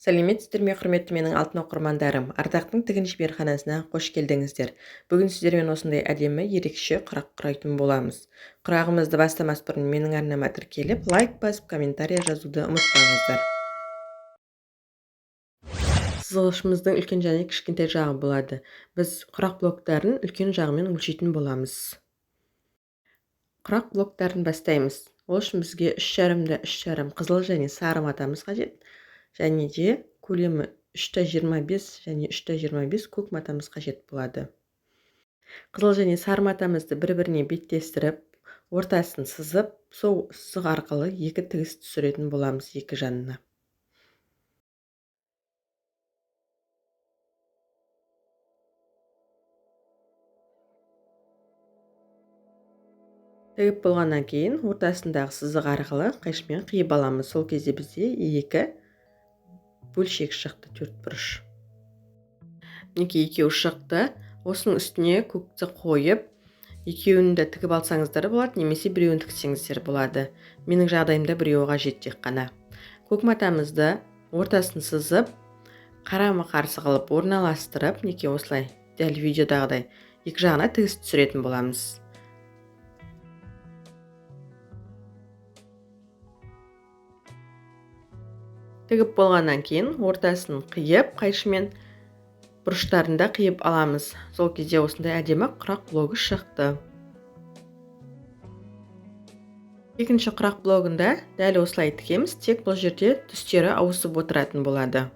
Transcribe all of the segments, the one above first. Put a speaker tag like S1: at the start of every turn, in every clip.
S1: Сәлеметсіздер ме, құрметті менің алтын оқырмандарым! Ардақтың тігін шеберханасына қош келдіңіздер. Бүгін сіздермен осындай әдемі, ерекше құрақ құрайтын боламыз. Құрағымызды бастамас бұрын менің арнама тіркеліп, лайк басып, комментария жазуды ұмытпаңыздар. Сызғышымыздың үлкен және кішкентай жағы болады. Біз құрақ блоктарын үлкен жағымен өлшейтін боламыз. Құрақ блоктарын бастаймыз. Ол үшін бізге 3,5-да 3,5 қызыл және сары матамыз қажет. Және де көлемі 3,25 және 3,25 көк матамыз қажет болады. Қызыл және сары матамызды бір-біріне беттестіріп, ортасын сызып, сол сызық арқылы екі тігіс түсіретін боламыз екі жанына. Тігіп болғаннан кейін ортасындағы сызық арқылы қайшымен қиып аламыз. Сол кезде бізде екі бөлшек шықты, төрт бұрыш. Мінекей екеуі шықты. Осының үстіне көкті қойып, екеуін де тігіп алсаңыздар болады, немесе біреуін тіксеңіздер болады. Менің жағдайымда біреуі қажет тек қана. Көк матамызды ортасын сызып, қарама-қарсы қылып орналастырып, мінекей осылай дәл видеодағыдай екі жағына тігіс түсіретін боламыз. Тігіп болғаннан кейін ортасын қиып, қайшымен бұрыштарын да қиып аламыз. Сол кезде осындай әдемі құрақ блогы шықты. Екінші құрақ блогында дәл осылай тігеміз, тек бұл жерде түстері ауысып отыратын болады.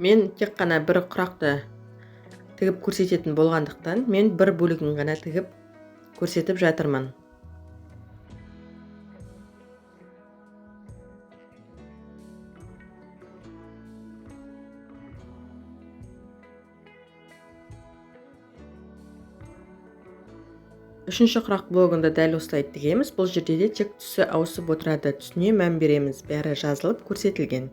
S1: Мен тек қана бір құрақты тігіп көрсететін болғандықтан, мен бір бөлігін ғана тігіп көрсетіп жатырмын. Үшінші құрақ блогында дәл осылай тігеміз. Бұл жерде де тек түсі ауысып отырады. Түсіне мән береміз. Бәрі жазылып көрсетілген.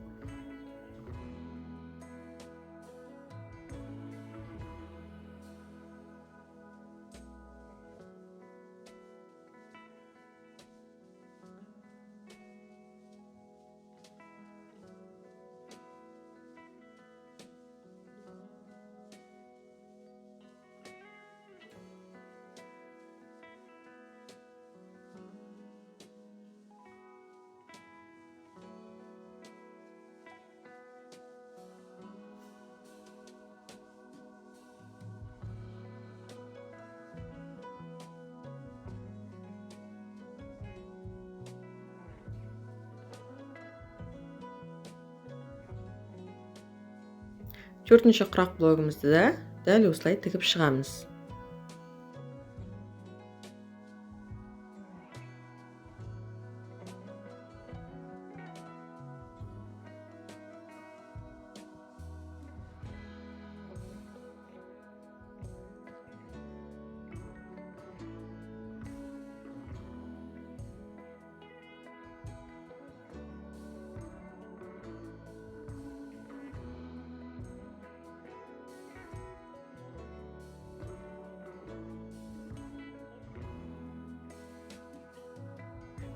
S1: Төртінші құрақ блогымызды да дәл осылай тігіп шығамыз.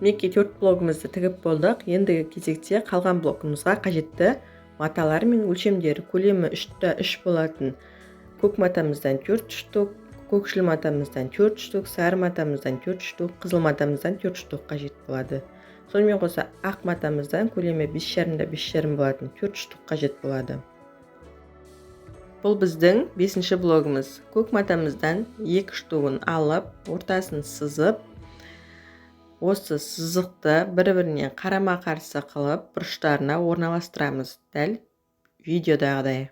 S1: Мінекей төрт блогымызды тігіп болдық. Ендігі кезекте қалған блогымызға қажетті маталар мен өлшемдері. Көлемі 3,3 болатын көк матамыздан 4 штук, көкшіл матамыздан 4 штук, сары матамыздан 4 штук, қызыл матамыздан 4 штук қажет болады. Сонымен қоса ақ матамыздан көлемі 5,5-да 5,5 болатын 4 штук қажет болады. Бұл біздің 5-ші блогымыз. Көк матамыздан 2 штугын алып, ортасын сызып, осы сызықты бір-біріне қарама-қарсы қылып бұрыштарына орналастырамыз, дәл видеодағыдай.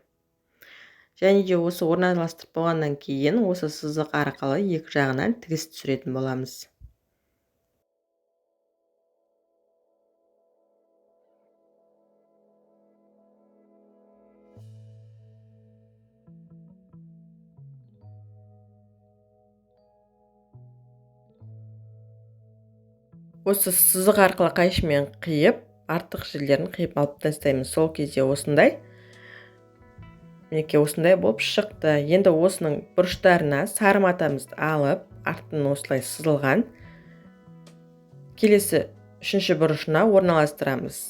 S1: Және де осы орналастырып болғаннан кейін осы сызық арқылы екі жағынан тігіс түсіретін боламыз. Осы сызық арқылы қайшымен қиып, артық жерлерін қиып алып тастаймыз. Сол кезде осындай, мінекей осындай болып шықты. Енді осының бұрыштарына сары матамызды алып, артын осылай сызылған келесі үшінші бұрышына орналастырамыз.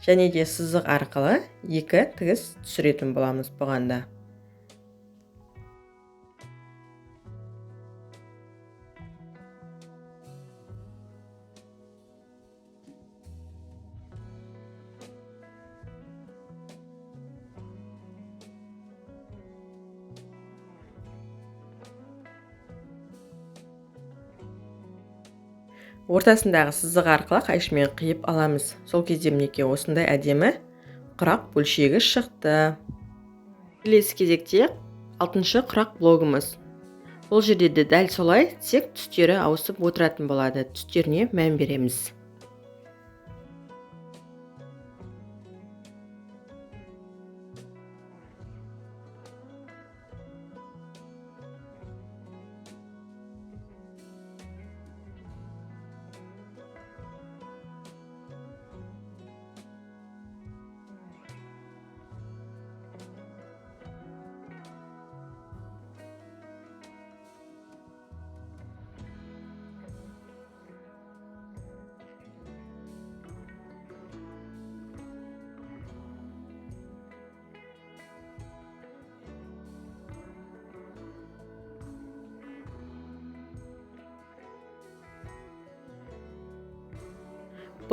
S1: Және де сызық арқылы екі тігіс түсіретін боламыз бұған да. Ортасындағы сызық арқылы қайшымен қиып аламыз. Сол кезде мінекей осындай әдемі құрақ бөлшегі шықты. Келесі кезекте 6-шы құрақ блогымыз. Бұл жерде де дәл солай, тек түстері ауысып отыратын болады. Түстеріне мән береміз.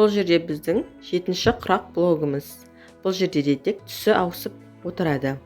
S1: Бұл жерде біздің 7-ші құрақ блогымыз. Бұл жерде де тек түсі ауысып отырады.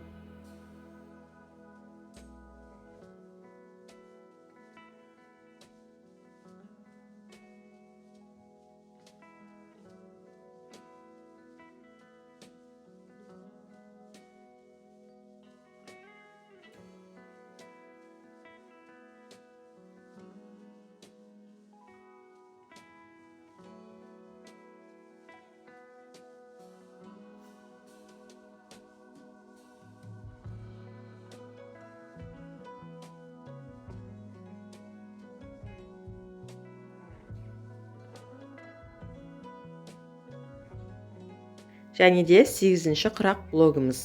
S1: Және де 8-ші құрақ блогымыз.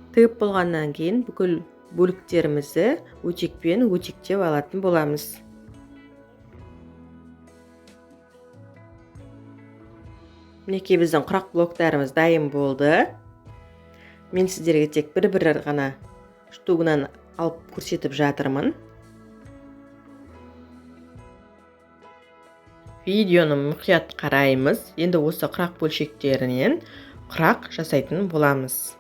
S1: Тігіп болғаннан кейін бүкіл бөліктерімізді өтекпен өтектеп алатын боламыз. Мінекей біздің құрақ блоктарымыз дайын болды. Мен сіздерге тек бір-бір ғана штугынан алып көрсетіп жатырмын. Видеоны мұқият қараймыз. Енді осы құрақ бөлшектерінен құрақ жасайтын боламыз.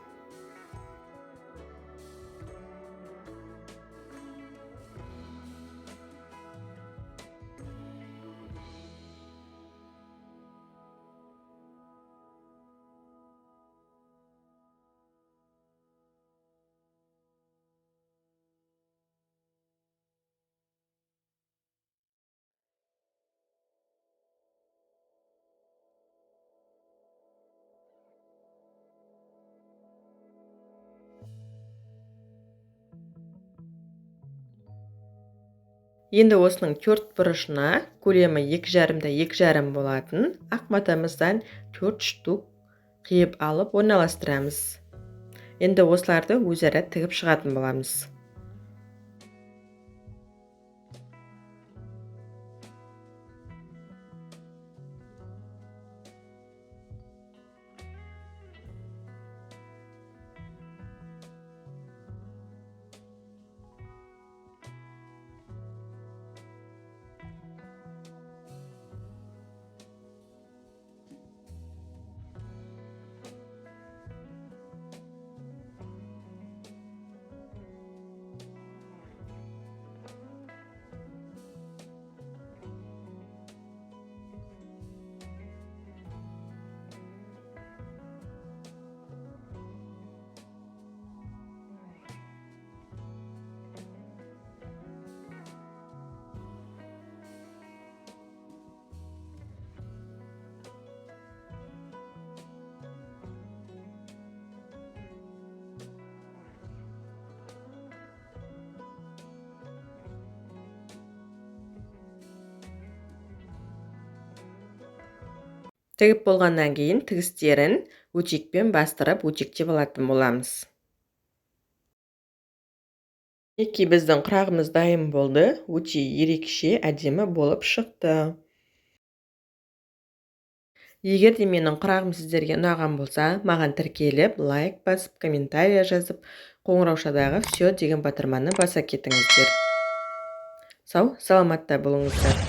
S1: Енді осының 4 бұрышына көлемі 2,5-да 2,5 болатын ақ матамыздан 4 штук қиып алып орналастырамыз. Енді осыларды өзара тігіп шығатын боламыз. Тігіп болғаннан кейін тігістерін өтекпен бастырып, өтектеп алатын боламыз. Мінекей, біздің құрағымыз дайын болды. Өте ерекше, әдемі болып шықты. Егер де менің құрағым сіздерге ұнаған болса, маған тіркеліп, лайк басып, комментарий жазып, қоңыраушадағы «Все» деген батырманы баса кетіңіздер. Сау саламатта болыңыздар!